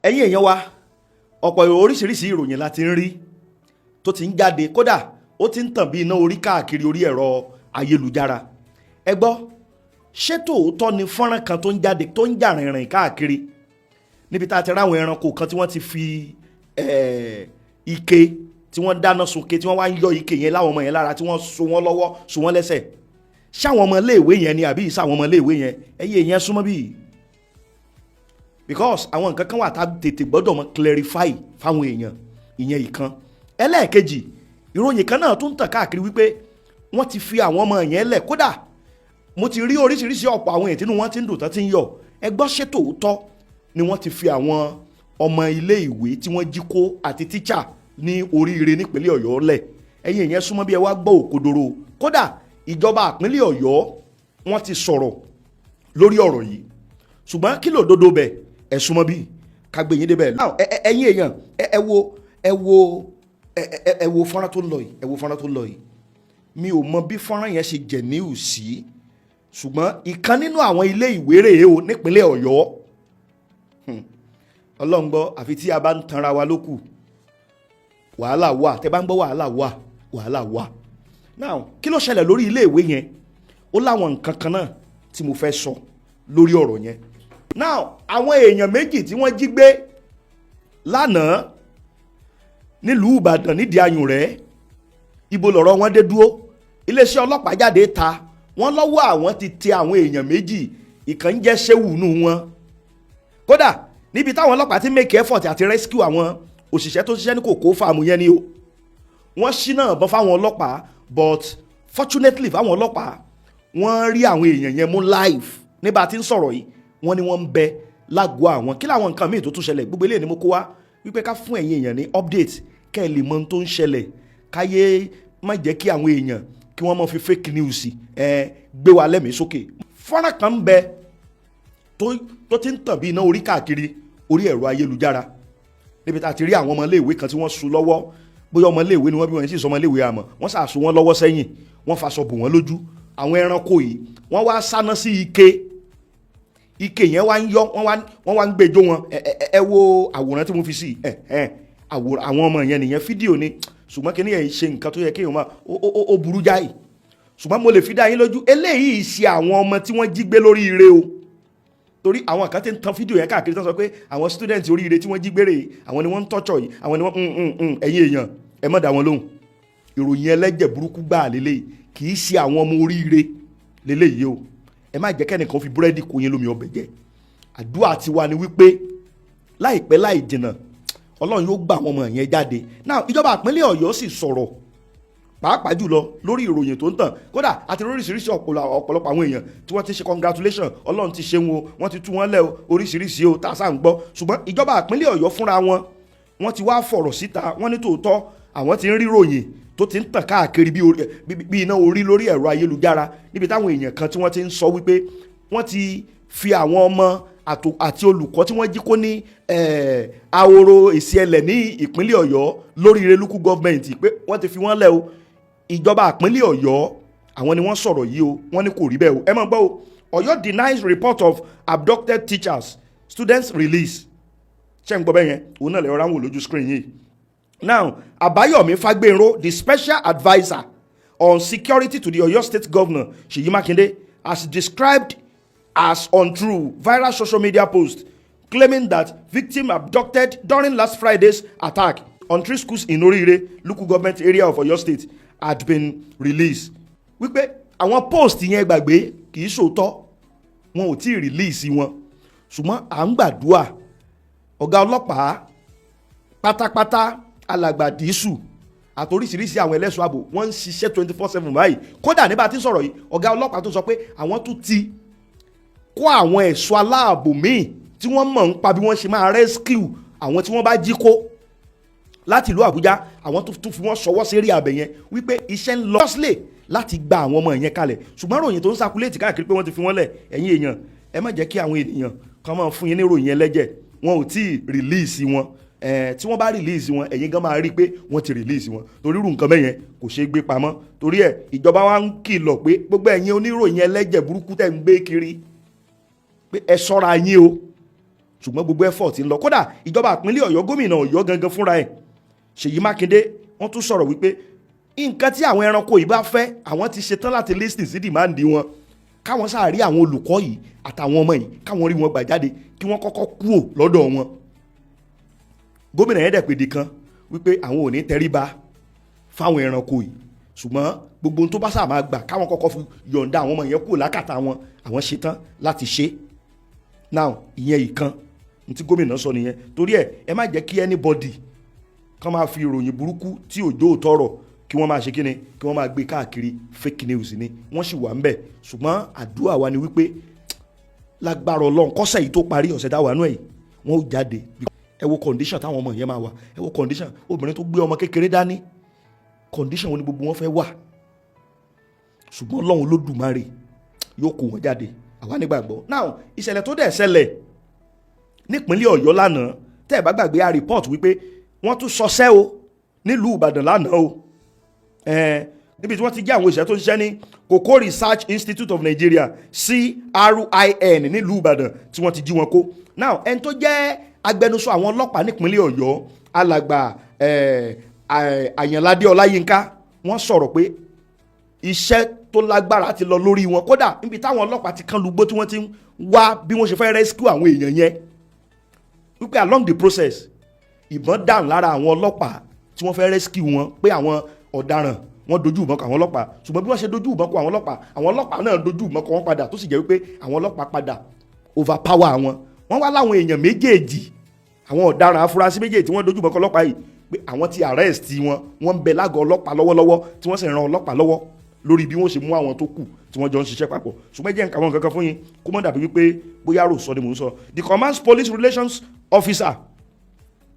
Ẹ̀yin èèyàn wa, ọ̀pọ̀ oríṣiríṣi ìròyìn la ti ń rí tó ti ń jáde, kódà ó ti ń tàn bí iná orí káàkiri orí ẹ̀rọ ayélujára. Ẹ gbọ́, ṣé tòótọ́ ni fọ́nrán kan tó ń jáde, tó ń jà rìnrìn káàkiri, níbi tá a ti ráwọn ẹranko kan tí wọ́n ti fi ike tí wọ́n dáná sun ike, tí wọ́n wá ń yọ ike yẹn láwọn ọmọ yẹn lára, tí wọ́n so wọ́n lọ́wọ́, so wọ́n lẹ́sẹ̀? Ṣáwọn ọmọ iléèwé yẹn ni àbí ìsáwọn ọmọ iléèwé yẹn? Ẹ̀yin yẹn súnmọ́ bíi, because àwọn nǹkan kan wà tá a tètè gbọ́dọ̀ mọ clarify fáwọn èèyàn. Ìyẹn ìkan. Ẹlẹ́ẹ̀kejì, ìròyìn kan náà tún ń tàn káàkiri wípé wọ́n ti fi àwọn ọmọ yẹn lẹ̀. Kódà mo ti rí oríṣiríṣi ọ̀pọ̀ àwọn èèyàn tínú wọn ti ń dùn, tán ti ń yọ̀. Ẹ gbọ́, ṣé tòótọ́ ni wọ́n ti fi àwọn ọmọ ilé ìwé tí wọ́n jí kó àti tíṣà ní Oríire nípínlẹ̀ Ọ̀yọ́ lẹ̀? Ẹ̀yin èèyàn, súnmọ́ bí ẹ wá gbọ́ òkodoro. Kódà ìjọba ìpínlẹ̀ Ọ̀yọ́, wọ́n ti sọ̀rọ̀ lórí ọ̀rọ̀ yìí, ṣùgbọ́n kí lòdodo bẹ̀? Ẹ súnmọ́ bí ká gbé yín débẹ̀. Ẹ̀yin èèyàn, ẹ wo, ẹ wo, ẹ wo fọ́nrán tó ń lọ yìí. Ẹ wo fọ́nrán tó ń lọ yìí. Mi ò mọ bí fọ́nrán yẹn ṣe jẹ̀ níhù sí, ṣùgbọ́n ìkan nínú àwọn ilé ìwé rèé o nípínlẹ̀ Ọ̀yọ́. Ọlọ́run gbọ́, àfi tí a bá ń tanra wa lókù. Wàhálà wà. Tẹ́ bá ń gbọ́ wàhálà wà, wàhálà wà. Now, kí ló ṣẹlẹ̀ lórí ilé ìwé yẹn? Ó láwọn nǹkan kan náà tí mo fẹ́ sọ lórí ọ̀rọ̀ yẹn. Now, àwọn èèyàn méjì tí wọ́n jí gbé lánàá nílùú Ìbàdàn, nídìí ayùn rẹ̀, ibo lọ̀rọ̀ wọn dé dúró? Iléeṣẹ́ ọlọ́pàá jáde ta, wọ́n lọ́wọ́ àwọn ti tẹ àwọn èèyàn méjì. Ìkan ń jẹ́ Ṣéwù nù wọn. Kódà níbi táwọn ọlọ́pàá ti make effort àti rescue àwọn òṣìṣẹ́ tó ṣiṣẹ́ ní kòkó farm yẹn ni o, wọ́n ṣínà bọ́ fáwọn ọlọ́pàá, but fortunately fáwọn ọlọ́pàá, wọ́n rí àwọn èèyàn yẹn mú live. Nígbà tí ń sọ̀rọ̀ yìí, wọ́n ní wọ́n ń bẹ lágọ̀ọ́ àwọn. Kí làwọn nǹkan míì tó tún ṣẹlẹ̀? Gbogbo eléyìí ni mo kó wá wípé ká fún ẹ̀yin èèyàn ní update, kẹ́ ẹ lè mọ ohun tó ń ṣẹlẹ̀, káyé má jẹ́ kí àwọn èèyàn kí wọ́n máa fi fake news ẹ gbé wa lẹ́mìí sókè. Fọ́nrán kan ń bẹ tó ti ń tàn bí iná orí káàkiri orí ẹ̀rọ ayélujára, níbi tá a ti rí àwọn ọmọ iléèwé kan tí wọ́n sú lọ́wọ́. Bóyá ọmọ iléèwé ni wọ́n, bí wọ́n sì sọ ọmọ iléèwé, àmọ́ wọ́n sàṣù wọn lọ́wọ́ sẹ́yìn, wọ́n faṣọ bò wọ́n lójú. Àwọn ẹranko yìí, wọ́n wá sáná sí ike. Ike yẹn wá ń yọ, wọ́n wá ń gbẹjọ́ wọn. Ẹ wo àwòrán tí mo fi sí ẹ ẹ àwòrán àwọn ọmọ yẹn nìyẹn. Fídíò ni, ṣùgbọ́n kí ni ẹ̀ ṣe nǹkan tó yẹ kéèyàn máa ó burú jáì, ṣùgbọ́n mo lè fi dá yín lójú, eléyìí ṣe àwọn ọmọ tí wọ́n jí gbé lórí ire o, torí àwọn kan ti ń tan fídíò yẹn káàkiri tán, sọ pé àwọn student oríire tí wọ́n jí gbére, àwọn ni wọ́n ń tọ́jọ̀ yìí, àwọn ni wọ́n ẹ̀yin èèyàn, ẹ má dá wọn lóhùn. Ìròyìn ẹlẹ́jẹ̀ burúkú gbáà lélẹ́yìí. Kì í ṣe àwọn ọmọ oríire lélẹ́yìí o. Ẹ má jẹ́ kẹ́nìkan fi búrẹ́dì kó yín lómi ọbẹ̀ jẹ. Àdúrà tiwa ni wípé láìpẹ́ láì jìnnà, Ọlọ́run yóò gbà àwọn ọmọ yẹn jáde. Now, ìjọba ìpínlẹ̀ Ọ̀yọ́ sì sọ̀rọ̀, pàápàá jùlọ lórí ìròyìn tó ń tàn. Kódà àti oríṣiríṣi ọ̀pọ̀lọpọ̀ àwọn èèyàn tí wọ́n ti ṣe congratulation, Ọlọ́run ti ṣeun o, wọ́n ti tú wọn lẹ̀ o, oríṣiríṣi o tá a sáà ń gbọ́. Ṣùgbọ́n ìjọba ìpínlẹ̀ Ọ̀yọ́ fúnra wọn, wọ́n ti wá fọ̀rọ̀ síta. Wọ́n ní tòótọ́ àwọn ti ń rí ròyìn tó ti ń tàn káàkiri bí iná orí lórí ẹ̀rọ ayélujára, níbi táwọn èèyàn kan tí wọ́n ti ń sọ wípé wọ́n ti fi àwọn ọmọ àti olùkọ́ tí wọ́n jí kó ní Ahoro Èsì Ẹlẹ̀ ní ìpínlẹ̀ Ọ̀yọ́, lórí local government, pé wọ́n ti fi wọ́n lẹ̀ o. Ìjọba ìpínlẹ̀ Ọ̀yọ́, àwọn ni wọ́n sọ̀rọ̀ yìí o. Wọ́n ní kò rí bẹ́ẹ̀ o. Ẹ máa gbọ́ o. Ọ̀yọ́ denies report of abducted teachers, students release. Ṣé ń gbọ́ bẹ́ẹ̀ yẹn? Òun náà lè rọra ń wò lójú screen yìí. Now, Abayomi Fagbenro, the special adviser on security to the Oyo State Governor Seyi Makinde, has described as untrue viral social media post claiming that victim abducted during last Friday's attack on three schools in Oriire Local Government Area of Oyo State had been released. Wípé àwọn post yẹn, gbàgbé, kì í ṣòótọ́, wọn ò tí ì release wọn. Ṣùgbọ́n à ń gbàdúrà, ọ̀gá ọlọ́pàá pátápátá, alàgbà Dísù, àti oríṣiríṣi àwọn ẹlẹ́ṣọ́ ààbò, wọ́n ń ṣiṣẹ́ 24/7 báyìí. Kódà nígbà tí ń sọ̀rọ̀ yìí, ọ̀gá ọlọ́pàá tó sọ pé àwọn tún ti kó àwọn ẹ̀ṣọ́ aláàbò míì tí wọ́n mọ̀ ń pa bí wọ́n ṣe máa rescue àwọn tí wọ́n bá jí kó láti ìlú Àbújá. Àwọn tó tún fi wọ́n ṣọwọ́ sí eré abẹ yẹn, wípé iṣẹ́ ń lọ sílẹ̀ láti gba àwọn ọmọ yẹn kalẹ̀. Ṣùgbọ́n ròyìn tó ń circulate káàkiri pé wọ́n ti fi wọ́n lẹ̀, ẹ̀yin èèyàn, ẹ má jẹ́ kí àwọn ènìyàn kan máa fún yín ní ròyìn ẹlẹ́jẹ̀. Wọn ò tí ì release wọn. Tí wọ́n bá release wọn, ẹ̀yin gan máa rí i pé wọ́n ti release wọn, torí irú nǹkan bẹ́yẹn kò ṣeé gbé pamọ́. Torí ẹ̀, ìjọba wa ń kìlọ̀ pé gbogbo ẹ̀yin oníròyìn ẹlẹ́jẹ̀ burúkú tẹ̀ ń gbé kiri, pé ẹ ṣọ́ra yín o. Ṣùgbọ́n gbogbo effort ń lọ. Kódà ìjọba ìpínlẹ̀ Ọ̀yọ́, gómìnà Ọ̀yọ́ gangan fúnra ẹ̀, Ṣèyí Mákindé, wọ́n tún sọ̀rọ̀ wípé nǹkan tí àwọn ẹranko yìí bá fẹ́, àwọn ti ṣetán láti listen sí demand wọn, káwọn sáà rí àwọn olùkọ́ yìí àtàwọn ọmọ yìí, káwọn rí wọn gbà jáde, kí wọ́n kọ́kọ́ kúò lọ́dọ̀ wọn. Gómìnà yẹn dẹ̀ pèdè kan wípé àwọn ò ní tẹríba fáwọn ẹranko yìí, ṣùgbọ́n gbogbo ohun tó bá sáà máa gbà káwọn kọ́kọ́ fi yọ̀ǹda àwọn ọmọ yẹn kúrò lákàtà wọn, àwọn ṣetán láti ṣe. Now, ìyẹn ìkan ní tí gómìnà sọ nìyẹn. Torí ẹ, ẹ má jẹ́ kí anybody kán máa fi ìròyìn burúkú tí òjò tọrọ, kí wọ́n máa ṣe kíni, kí wọ́n máa gbé káàkiri. Fake news ni. Wọ́n sì wà ń bẹ̀, ṣùgbọ́n àdúrà wa ni wípé lágbára Ọlọ́run, kọ́sẹ̀ yìí tó parí, ọ̀sẹ̀ táwa nú ẹ̀ yìí, wọ́n ó jáde. Ẹ wo condition táwọn ọmọ yẹn máa wà. Ẹ wo condition obìnrin tó gbé ọmọ kékeré dání. Condition wo ni gbogbo wọn fẹ́ wà? Ṣùgbọ́n Ọlọ́run Olódùmarè yóò kó wọn jáde, àwa nígbàgbọ́. Now, ìṣẹ̀lẹ̀ tó dẹ̀ ṣẹlẹ̀ nípínlẹ̀ Ọ̀yọ́ lánàá, tẹ́ ẹ̀ bá gbàgbé, a report wípé wọ́n tún sọsẹ́ o nílùú Ìbàdàn lánàá o, níbi tí wọ́n ti jẹ́ àwọn òṣìṣẹ́ tó ń ṣiṣẹ́ ní Cocoa Research Institute of Nigeria, CRIN, nílùú Ìbàdàn, tí wọ́n ti jí wọn kó. Now, ẹni tó jẹ́ agbẹnusọ àwọn ọlọ́pàá nípínlẹ̀ Ọ̀yọ́, alàgbà Àyànládé Ọláyínká, wọ́n sọ̀rọ̀ pé iṣẹ́ tó lágbára ti lọ lórí wọn. Kódà níbi táwọn ọlọ́pàá ti kán lugbó tí wọ́n ti ń wá bí wọ́n ṣe fẹ́ rescue àwọn èèyàn yẹn, wípé along the process, ìbọn dáhùn lára àwọn ọlọ́pàá tí wọ́n fẹ́ rescue wọn, pé àwọn ọ̀daràn wọ́n dojú ìbọn kọ àwọn ọlọ́pàá. Ṣùgbọ́n bí wọ́n ṣe dojú ìbọn kọ àwọn ọlọ́pàá, àwọn ọlọ́pàá náà dojú ìbọn kọ wọ́n padà, tó sì jẹ́ wípé àwọn ọlọ́pàá padà overpower wọn. Wọ́n wá láwọn èèyàn méjèèjì, àwọn ọ̀daràn afurasí méjèèjì tí wọ́n dojú ìbọn kọ ọlọ́pàá yìí, pé àwọn ti arrest wọn, wọ́n ń bẹ lágọ̀ọ́ ọlọ́pàá lọ́wọ́lọ́wọ́, tí wọ́n sì ran ọlọ́pàá lọ́wọ́ lórí bí wọ́n ṣe mú àwọn tó kù tí wọ́n jọ ń ṣiṣẹ́ papọ̀. Ṣùgbọ́n jẹ́ nǹkan àwọn nǹkan kan fún yín, kó mọ́ dàbí wípé bóyá rò sọ ni mò ń sọ. The command's police relations officer,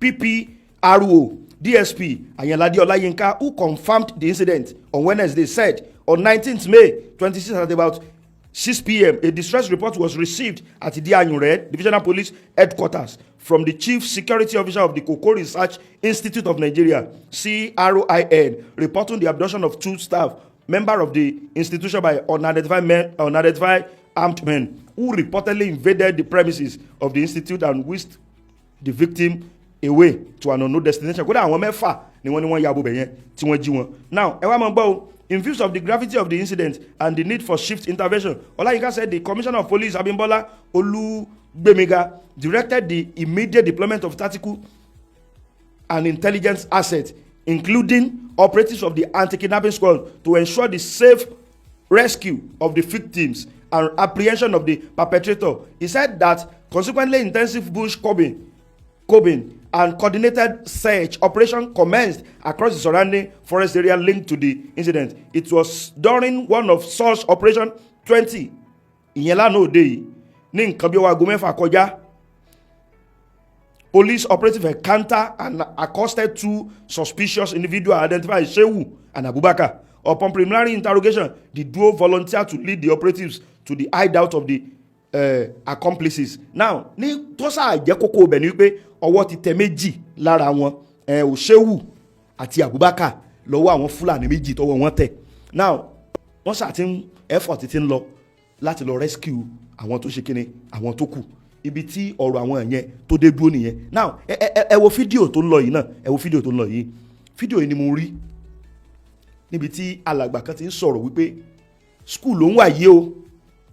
PPRO, DSP Ayanlade Olayinka, who confirmed the incident on Wednesday, said on 19th May 26 at about 6 p.m., a distress report was received at the Ayunre Divisional Police Headquarters from the Chief Security Officer of the Cocoa Research Institute of Nigeria, CRIN, reporting the abduction of two staff member of the institution by unidentified men, unidentified armed men who reportedly invaded the premises of the institute and whisked the victim away to an unknown destination. Kódà àwọn mẹ́fà ni wọ́n ní wọ́n ya bo bẹ̀ yẹn tí wọ́n jí wọn. Now, ẹ wá máa gbọ́ o. In views of the gravity of the incident and the need for swift intervention, Olayinka said the Commissioner of Police, Abimbola Olugbemiga, directed the immediate deployment of tactical and intelligence assets, including operatives of the anti-kidnapping squad, to ensure the safe rescue of the victims and apprehension of the perpetrator. He said that consequently, intensive bush combing and coordinated search operation commenced across the surrounding forest area linked to the incident. It was during one of such operation 20, ìyẹn lánàá òde yìí, ní nǹkan bí ọwọ́ aago 6 kọjá, police operative encounter and accosted two suspicious individuals identified as Shehu and Abubakar. Upon preliminary interrogation, the duo volunteered to lead the operatives to the hideout of the accomplices. Now, ní tó sáà jẹ́ kókó ibẹ̀ ni wípé ọwọ́ ti tẹ méjì lára wọn, ẹ̀ ò Shehu àti Abubakar, lọ́wọ́ àwọn Fúlàní méjì tọwọ́ wọn tẹ̀. Now, wọ́n ṣáà ti ń effort ti ń lọ láti lọ rescue àwọn tó ṣe kíni, àwọn tó kù. Ibi tí ọ̀rọ̀ àwọn yẹn tó dé dúró nìyẹn. Now, ẹ wo fídíò tó ń lọ yìí náà. Ẹ wo fídíò tó ń lọ yìí. Fídíò yìí ni mo rí níbi tí alàgbà kan ti ń sọ̀rọ̀ wípé school ló ń wà yìí o.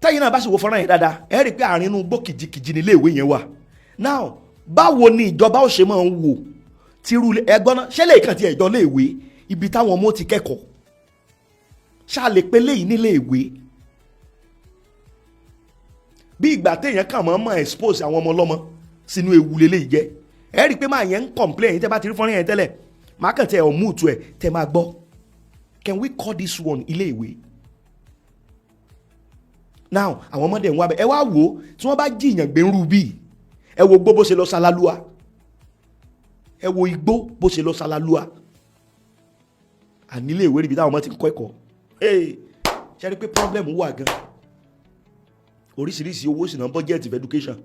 Tẹ́yìn náà bá sì wo fọ́nrán yẹn dáadáa, ẹ rí i pé àárín inú igbó kìjikìji ní iléèwé yẹn wà. Now, báwo ni ìjọba ó ṣe máa ń wò tírú ẹgbọ́n náà? Ṣẹlẹ̀ ìkànnì ti ẹ̀jọ́ léèwé, ibi táwọn ọmọ ti kẹ́kọ̀ọ́, ṣáà lè pe léyìí nílé ìwé? Bí ìgbà téèyàn kàn mọ́ mọ́ expose àwọn ọmọ ọlọ́mọ sínú ewu leléyìí jẹ́. Ẹ rí i pé máa yẹn ń complain. Yín tẹ́ bá ti rí fọ́nrán yẹn tẹ́lẹ̀, máa kàn tẹ ọ̀ múùtù ẹ̀ tẹ́ máa gbọ́. Can we call this one ilé ìwé? Now, àwọn ọmọdé ń wá bẹ. Ẹ wá wò ó, tí wọ́n bá jìyàn gbé ń rú bíi, ẹ wo gbó bó ṣe lọ ṣalálúwa, ẹ wo igbó bó ṣe lọ ṣalálúwa, àní ilé ìwé níbi táwọn ọmọ ti ń kọ́ ẹ̀kọ́. Ṣe rí i pé problem wà gan? Oríṣiríṣi owó sì náà, budget of education.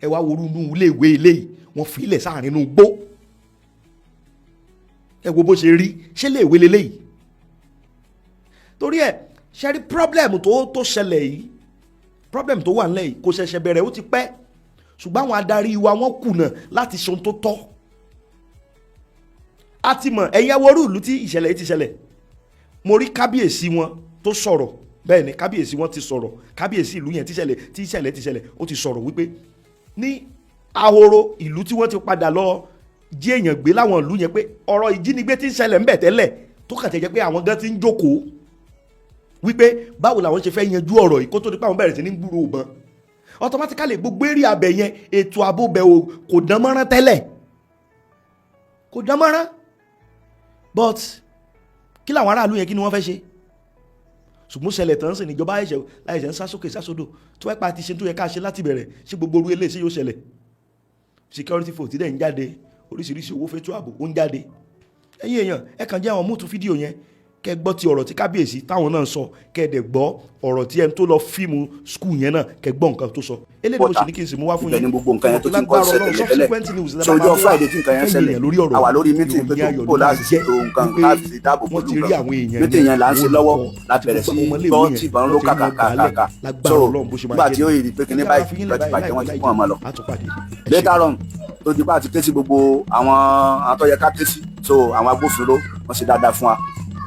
Ẹ wá wo inú ilé ìwé eléyìí, wọ́n fi ilẹ̀ sáàrin inú gbó. Ẹ wo bó ṣe rí. Ṣé ilé ìwé leléyìí? Torí ẹ ṣe rí problem tó ṣẹlẹ̀ yìí, problem tó wà nílẹ̀ yìí, kò ṣẹ̀ṣẹ̀ bẹ̀rẹ̀, ó ti pẹ́. Ṣùgbọ́n àwọn adarí wa, wọ́n kùnà láti ṣe ohun tó tọ́. A ti mọ̀. Ẹ̀yẹ worú ìlú tí ìṣẹ̀lẹ̀ yìí ti ṣẹlẹ̀. Mo rí kábíyèsí wọn tó sọ̀rọ̀. Bẹ́ẹ̀ ni, kábíyèsí wọn ti sọ̀rọ̀. Kábíyèsí ìlú yẹn tí ìṣẹ̀lẹ̀ ti ṣẹlẹ̀, ó ti sọ̀rọ̀ wípé ní ahoro ìlú tí wọ́n ti padà lọ jí èèyàn gbé láwọn ìlú yẹn, pé ọ̀rọ̀ ìjínigbé ti ń ṣẹlẹ̀ ńbẹ̀ tẹ́lẹ̀, tó kàn tẹ́ jẹ́ pé àwọn gan ti ń jókòó wípé báwo làwọn ṣe fẹ́ yanjú ọ̀rọ̀ yìí, kó tó di pé àwọn bẹ̀rẹ̀ sí ní gbúrò ìbọn. Automatically, gbogbo eré abẹ yẹn, ètò ààbò bẹ̀ kò dán mọ́rán tẹ́lẹ̀, kò dán mọ́rán. But kí làwọn aráàlú yẹn, kí ni wọ́n fẹ́ ṣe? Ṣùgbọ́n ṣẹlẹ̀ tán sì níjọba ẹ̀ṣẹ̀ láìṣẹ̀ ń sá sókè sá sódò. Tó wáá pa ti ṣe tó yẹ ká ṣe láti bẹ̀rẹ̀, ṣé gbogbo orú eléyìí ṣé yóò ṣẹlẹ̀? Security force dẹ̀ ń jáde, oríṣiríṣi owó fẹ́tọ́ ààbò ó ń jáde. Ẹ̀yin èèyàn, ẹ kàn jẹ́ àwọn mútu fídíò yẹn, kẹ́ gbọ́ ti ọ̀rọ̀ tí kábíyèsí táwọn náà sọ, kẹ́ dẹ̀ gbọ́ ọ̀rọ̀ tí ẹni tó lọ film school yẹn náà, kẹ́ gbọ́ nǹkan tó sọ. Eléyìí mo sì ní kí n sì mú wá fún Ibẹ̀ yín. ni gbogbo nǹkan yẹn tó ti ń kọ́ ṣẹlẹ̀ tẹ́lẹ̀. So ọjọ́ Friday tí nǹkan yẹn ṣẹlẹ̀, a wà lórí meeting pé tó kó láti ṣètò nǹkan láti dáàbò bò nǹkan. Meeting yẹn là ń ṣe lọ́wọ́, la bẹ̀rẹ̀ sí gbọ́ tí ìbọn ló kàkàkàkà. So nígbà tí ó yìí pé kíní báyìí lọ ti bàjẹ́, wọ́n ti kún ọmọ lọ. Later on, tó di bá ti ké sí gbogbo àwọn tó yẹ ká ké sí, so àwọn agbófinró, wọ́n ṣe dáadáa fún wa.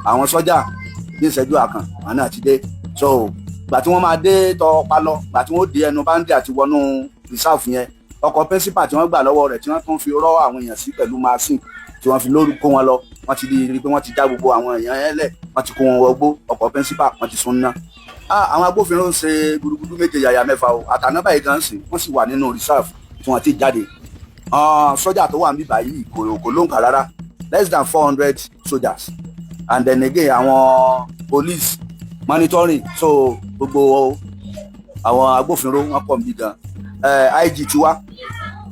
Àwọn sọ́jà ní ìṣẹ́jú àkàn, àwọn náà ti dé. So gbà tí wọ́n máa dé tọ palọ, gbà tí wọ́n dé ẹnu báńdì àti wọnú reserve yẹn, ọkọ̀ principal tí wọ́n gbà lọ́wọ́ rẹ̀, tí wọ́n tún fi rọ́ àwọn èèyàn sí pẹ̀lú machine tí wọ́n fi lóru kó wọn lọ, wọ́n ti rí i pé wọ́n ti já gbogbo àwọn èèyàn yẹn lẹ̀, wọ́n ti kó wọn wọgbó. Ọkọ̀ principal, wọ́n ti sún ná. Àwọn agbófinró ń ṣe gudugudu méje yàyà mẹ́fà o. Àtàná báyìí gan sí, wọ́n sì wà nínú reserve tí wọ́n ti jáde. Sọ́jà tó wà níbí báyìí kò lóǹkà rárá, less than 400 soldiers, and then again, àwọn police monitoring. So gbogbo àwọn agbófinró, wọn pọ̀ níbí gan. IG ti wá,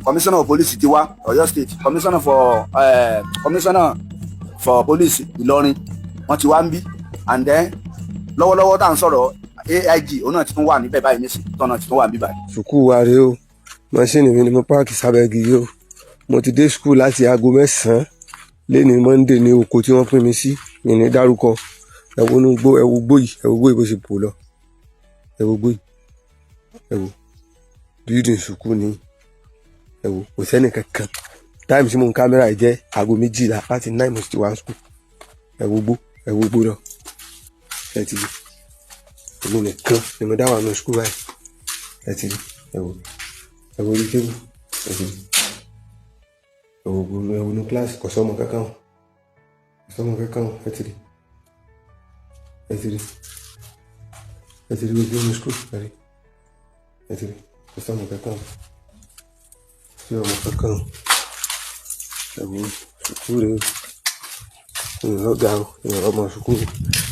commissioner of police ti wá Ọ̀yọ́ State, commissioner for police Ìlọrin, wọ́n ti wá ń bí. And then lọ́wọ́lọ́wọ́ tá à ń sọ̀rọ̀, AIG òun náà ti tún wà níbẹ̀ báyìí nísìnyí, tọ́nà ti tún wà níbí báyìí. Sùkúù wa rèé o. Machine mi ni mo park sábẹ́ igi yìí o. Mo ti dé school láti aago 9 lẹ́ni Monday ní oko tí wọ́n pín mi sí mi ní dárúkọ. Ẹ wo inú gbó, ẹ wo gbó yìí, ẹ wo gbó yìí bó ṣe pò lọ. Ẹ wo gbó yìí, ẹ wo building sùkúù ni. Ẹ wo, kò sẹ́ni kankan. Time tí mo ń kámẹ́rà yìí jẹ́ aago 12. Láti 9 mo sì ti wá school. Ẹ wo gbó, ẹ wo gbó lọ. Ẹ ti rí, èmi nìkan ni mo dá wà nínú school báyìí. Ẹ ti rí, ẹ wo, ẹ wo orí table. Ẹ ti rí, ẹ wo gbogbo, ẹ wo ní kíláàsì, kò sọ́mọ kankan o, kò sọ́mọ kankan o. Ẹ ti rí, ẹ ti rí, ẹ ti rí gbogbo inú school. Ẹ rí, ẹ ti rí, kò sọ́mọ kankan o, sí ọmọ kankan o. Ẹ wo sùkúù rẹ o. Ìrọ̀gà o, ìrọ̀ ọmọ sùkúù.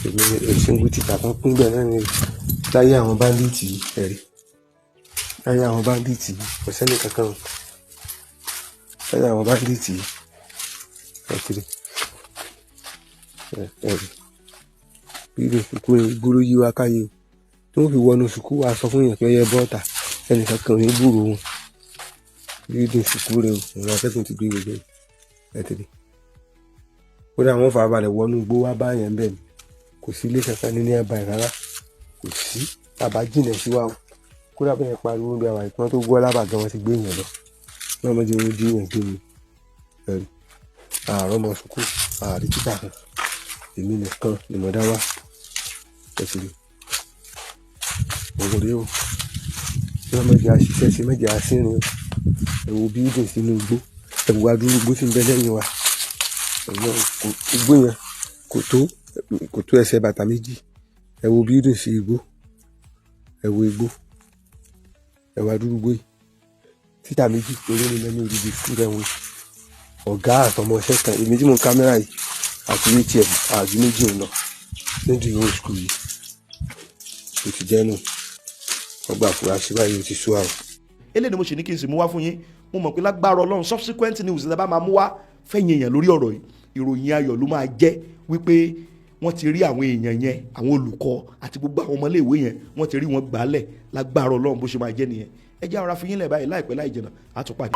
Èmi single teacher kan pín bẹ́ẹ̀ náà ni láyé àwọn bandit yìí. Ẹ rí, láyé àwọn bandit yìí, kò sẹ́ni kankan o, láyé àwọn bandit yìí. Ẹ ti rí, ẹ rí bí ilé sùkúù yẹn gbóró yí wa káyé o, tí wọ́n fi wọnú sùkúù wa sọ fún yẹn pé ẹ bọ́ta, ẹnì kankan ò ní gbúrò wọn. Bí ilé sùkúù rẹ o, ìrìn atẹ́gùn ti gbé gbogbo. Ẹ ti rí, kódà wọ́n fara balẹ̀ wọnú igbó wá bá yẹn bẹ́ẹ̀ ni. Kò sí ilé kankan ní ní ẹ̀bà rárá, kò sí. Bàbá jìnà sí wa o. Kódà bẹ́ẹ̀ pariwo bí àwọn ìpọ́n tó gbọ́ lábàá gan, wọn ti gbé yẹn lọ náà. Mọ́jú wọn jí yẹn gbé mi. Ẹ̀rí àárọ̀ ọmọ sùkúù, ààrí títà kan, èmi nìkan ni mo dá wá. Ẹ ti rí òun rèé o. Tí wọ́n mọ̀jẹ̀ àṣìṣe sí mọ̀jẹ̀ àṣìrìn o. Ẹ wo building sínú igbó. Ẹ wo adúrú igbó tí ń bẹ lẹ́yìn wa. Ẹ̀wọ̀n igbó yẹn kò tó ẹsẹ̀ bàtà méjì. Ẹ wo building sí igbó, ẹ wo igbó, ẹ wo adúrú igbó yìí. Títà méjì péré ní lẹ́nu odidi school rẹ̀ wọ́n, ọ̀gá àtọmọṣẹ́ kan, èmi tí mo ń kámẹ́rà yìí àti atm àjù méjì ń lọ nídìí ìwé school yìí. Ó ti jẹ́ nù, ọgbà àfúrásì báyìí, ó ti sú àwọn. Eléyìí ni mo ṣe ní kí n sì mú wá fún yín. Mo mọ̀ pé lágbára Ọlọ́run, subsequent news lẹ́ bá máa mú wá fẹ̀yìn èèyàn lórí ọ̀rọ̀ yìí, ìròyìn ayọ̀ ló máa jẹ́ wípé wọ́n ti rí àwọn èèyàn yẹn, àwọn olùkọ́ àti gbogbo àwọn ọmọléèwé yẹn, wọ́n ti rí wọn gbálẹ̀. Lágbára Ọlọ́run, bó ṣe máa jẹ́ nìyẹn. Ẹ jẹ́ ara fi yín lẹ̀ báyìí. Láìpẹ́ láì jìnnà, á tún pàdé.